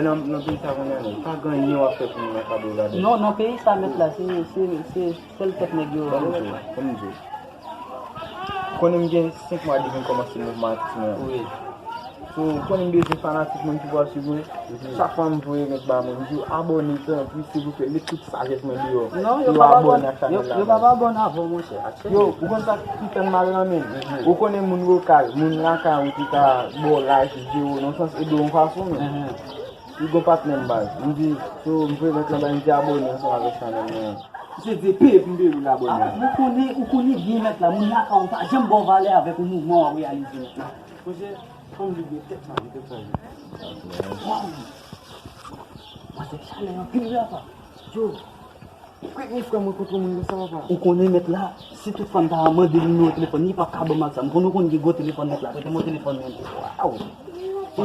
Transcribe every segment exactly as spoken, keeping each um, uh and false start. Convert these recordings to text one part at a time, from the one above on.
Nan, nan peyi sa kounye a, non, pa gen anyen w ap fè pou moun nan ka bo gade. Non, nan peyi sa mèt la, se, se, se sèl tèt nèg yo. Ban m di w, ban m di w. Ou konnen m gen senk mwa depi m kòmanse mouvman atis mwen an. Wi. So, ou konnen m bezwen fanatik mwen ki pral swiv mwen. Chak fwa m voye rent ba moun, m di yo abòne, tanpri, silvouplè, met tout sajès mwen deyò. Non, yo p ap abòne, yo p ap abòne avè w, monchè. Yo, ou konn sa ki fè m mal lan menm? Ou konnen moun lokal, moun lakay ou ki ka ba w like, videyo, nan sans ede w yon fason menm. Li gon patnè m baz. M di, so, m voye rent lan ba l, m di abòne ansanm avèk chanèl mwen an. Misye di, peye pou m peye pou l abòne. Ou konnen, ou konnen byen mèt la, moun lakay ou pa janm ba w valè avèk yon mouvman w ap reyalize mèt la. Monchè, fanm li gen tèt chaje, tèt chaje. Waw! Panse chalè anpil wi apa. Yo, premye fwa mwen kontre moun konsa apa. Ou konnen mèt la, si tout fanm ta mande nimewo telefòn li, li p ap ka ban m ak sa. M konnen ou konn gen gwo telefòn mèt la, prete m yon telefòn mwen. Waw!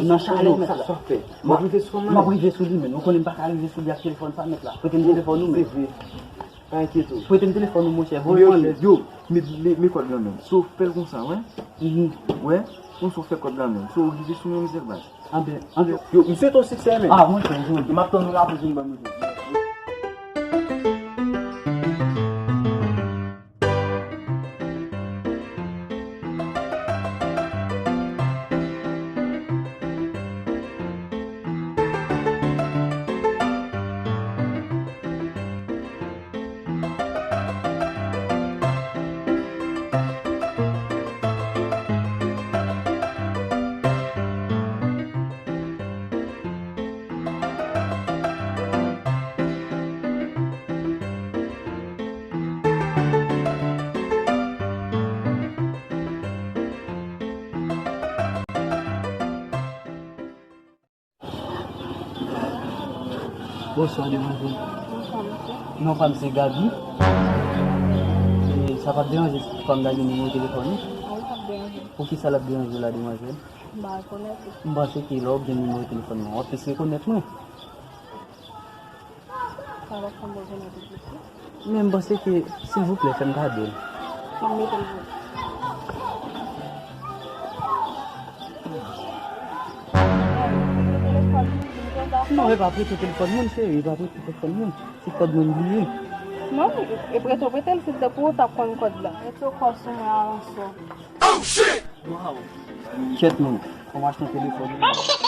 Nan chalè mèt la. Sa, sa fè. M ap rive sou fanm nan. M ap rive sou li menm. Ou konnen m pa ka rive sou li ak telefòn sa mèt la. Prete m telefòn ou menm. Se vre. Pa enkyete w. Prete m telefòn ou monchè. Voye mwen. Yo, yo, me, me, me kòd lan menm. So, fè l konsa, wè. Wè, konsa w fè kòd lan menm. So, ou rive sou mwen, mizè baz. Anben, anben. Yo, m swete w siksè, men. Ah, monchè, jodi. M ap tann ou la pou vin ban m. Bonswa, demwazèl. Bonswa, mesye. Non pa m se Gaby. E, sa p ap deranje si toutefois m ta gen nimewo telefòn ou? Wi, pa p deranje. Poukisa l ap deranje w la, demwazèl? M pa rekonèt ou. M panse ke lè w ap jwenn nimewo telefòn mwen, w ap plis rekonèt mwen. Sa w ap fè m rekonèt ou plis wi. Men m panse ke, silvouplè, fè m kado l. Ban m mete l pou ou. Non, e pa prete telefòn moun, cheri, e pa prete telefòn moun. Se kòd mwen m bliye. Non, e prete w prete l, se tankou w t ap konn kòd la. Mete w kò sou mwen, Alanso. Waw! Kyèt non, fò m achte yon telefòn.